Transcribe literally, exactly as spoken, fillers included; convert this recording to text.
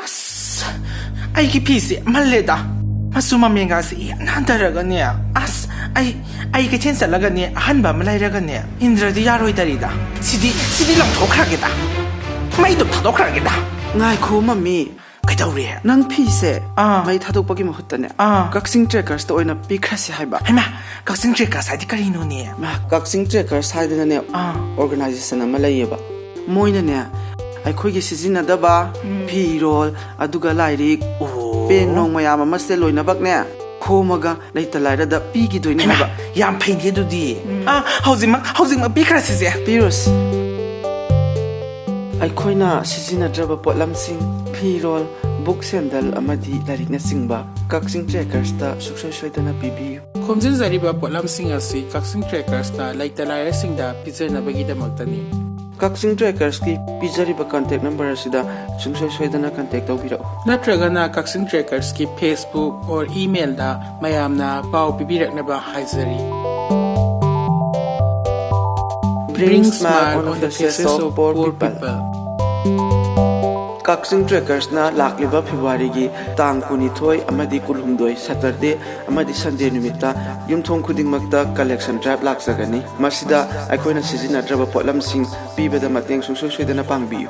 ꯑꯁ, ꯑꯩꯒꯤ ꯐꯤꯁꯦ ꯃꯜꯂꯦꯗ꯫ ꯃꯆꯨ ꯃꯃꯦꯟꯒꯁꯦ ꯏꯍꯟ ꯍꯟꯊꯔꯒꯅꯦ꯫ ꯑꯁ, ꯑꯩ ꯑꯩ ꯀꯩꯊꯦꯜ ꯆꯠꯂꯒꯅꯦ, ꯑꯍꯟꯕ ꯑꯃ ꯂꯩꯔꯒꯅꯦ ꯏꯟꯗ꯭ꯔꯗꯤ ꯌꯥꯔꯣꯏꯗꯔꯤꯗ꯫ ꯁꯤꯗꯤ ꯁꯤꯗꯤ ꯂꯪꯊꯣꯛꯈ꯭ꯔꯒꯦꯗ꯫ ꯃꯩ ꯑꯗꯨꯝ ꯊꯥꯗꯣꯛꯈ꯭ꯔꯒꯦꯗ꯫ ꯉꯥꯏꯈꯣ ꯃꯝꯃꯤ꯫ ꯀꯩꯗꯧꯔꯦ? ꯅꯪ ꯐꯤꯁꯦ ꯑꯥ꯫ ꯃꯩ ꯊꯥꯗꯣꯛꯄꯒꯤ ꯃꯍꯨꯠꯇꯅꯦ, ꯑꯥ꯫ ꯀꯛꯆꯤꯡ ꯇ꯭ꯔꯦꯀꯔꯁꯇ ꯑꯣꯏꯅ ꯄꯤꯈ꯭ꯔꯁꯤ ꯍꯥꯏꯕ꯫ ꯍꯩꯃꯥ, ꯀꯛꯆꯤꯡ ꯇ꯭ꯔꯦꯀꯔꯁ ꯍꯥꯏꯗꯤ ꯀꯔꯤꯅꯣꯅꯦ? ꯃꯥ, ꯀꯛꯆꯤꯡ ꯇ꯭ꯔꯦꯀꯔꯁ ꯍꯥꯏꯗꯅꯅꯦ, ꯑꯥ꯫ ꯑꯣꯔꯒꯅꯥꯏꯖꯦꯁꯟ ꯑꯃ ꯂꯩꯌꯦꯕ꯫ ꯃꯣꯏꯅꯅꯦ, ꯑꯩꯈꯣꯏꯒꯤ ꯁꯤꯖꯤꯟꯅꯗꯕ ꯐꯤꯔꯣꯜ, ꯑꯗꯨꯒ ꯂꯥꯏꯔꯤꯛ, ꯑꯣ꯫ ꯄꯦꯟ ꯅꯣꯡ ꯃꯌꯥꯝ ꯑꯃꯁꯦ ꯂꯣꯏꯅꯃꯛꯅꯦ, ꯈꯣꯝꯃꯒ ꯂꯩꯇ ꯂꯥꯏꯔꯗ ꯄꯤꯈꯤꯗꯣꯏꯅꯦ ꯍꯩꯃꯥ, ꯍꯥꯏꯕ꯫ ꯌꯥꯝ ꯐꯩꯅꯦ ꯑꯗꯨꯗꯤ꯫ ꯑꯥ, ꯍꯧꯖꯤꯛꯃꯛ ꯍꯧꯖꯤꯛꯃꯛ ꯄꯤꯈ꯭ꯔꯁꯤꯁꯦ꯫ ꯄꯤꯔꯨꯁ꯫ ꯑꯩꯈꯣꯏꯅ ꯁꯤꯖꯤꯟꯅꯗ꯭ꯔꯕ ꯄꯣꯠꯂꯝꯁꯤꯡ, ꯐꯤꯔꯣꯜ, ꯕꯨꯛ, ꯁꯦꯟꯗꯜ ꯑꯃꯗꯤ ꯂꯥꯏꯔꯤꯛꯅꯆꯤꯡꯕ ꯀꯛꯆꯤꯡ ꯇ꯭ꯔꯦꯀꯔꯁꯇ ꯁꯨꯡꯁꯣꯏ ꯁꯣꯏꯗꯅ ꯄꯤꯕꯤꯌꯨ꯫ ꯈꯣꯝꯖꯤꯟꯖꯔꯤꯕ ꯄꯣꯠꯂꯝꯁꯤꯡ ꯑꯁꯤ ꯀꯛꯆꯤꯡ ꯇ꯭ꯔꯦꯀꯔꯁꯇ ꯂꯩꯇ ꯂꯥꯏꯔꯁꯤꯡꯗ ꯄꯤꯖꯅꯕꯒꯤꯗꯃꯛꯇꯅꯤ꯫ ꯀꯛꯆꯤꯡ ꯇ꯭ꯔꯦꯀꯔꯁꯀꯤ ꯄꯤꯖꯔꯤꯕ ꯀꯟꯇꯦꯛ ꯅꯝꯕꯔ ꯑꯁꯤꯗ ꯁꯨꯡꯁꯣꯏ ꯁꯣꯏꯗꯅ ꯀꯟꯇꯦꯛ ꯇꯧꯕꯤꯔꯛꯎ꯫ ꯅꯠꯇ꯭ꯔꯒꯅ ꯀꯛꯆꯤꯡ ꯇ꯭ꯔꯦꯀꯔꯁꯀꯤ Facebook or emailꯗ ꯃꯌꯥꯝꯅ ꯄꯥꯎ ꯄꯤꯕꯤꯔꯛꯅꯕ ꯍꯥꯏꯖꯔꯤ꯫ Bring smile on the faces of poor people. ꯀꯛꯆꯤꯡ ꯇ꯭ꯔꯦꯀꯔꯁꯅ ꯂꯥꯛꯂꯤꯕ ꯐꯦꯕ꯭ꯔꯨꯋꯥꯔꯤꯒꯤ ꯇꯥꯡ ꯀꯨꯟꯅꯤꯊꯣꯏ ꯑꯃꯗꯤ ꯀꯨꯟꯍꯨꯝꯗꯣꯏ, ꯁꯇꯔꯗꯦ ꯑꯃꯗꯤ ꯁꯟꯗꯦ ꯅꯨꯃꯤꯠꯇ ꯌꯨꯝꯊꯣꯡ ꯈꯨꯗꯤꯡꯃꯛꯇ ꯀꯂꯦꯛꯁꯟ ꯗ꯭ꯔꯥꯏꯚ ꯂꯥꯛꯆꯒꯅꯤ꯫ ꯃꯁꯤꯗ ꯑꯩꯈꯣꯏꯅ ꯁꯤꯖꯤꯟꯅꯗ꯭ꯔꯕ ꯄꯣꯠꯂꯝꯁꯤꯡ ꯄꯤꯕꯗ ꯃꯇꯦꯡ ꯁꯨꯡꯁꯣꯏ ꯁꯣꯏꯗꯅ ꯄꯥꯡꯕꯤꯌꯨ꯫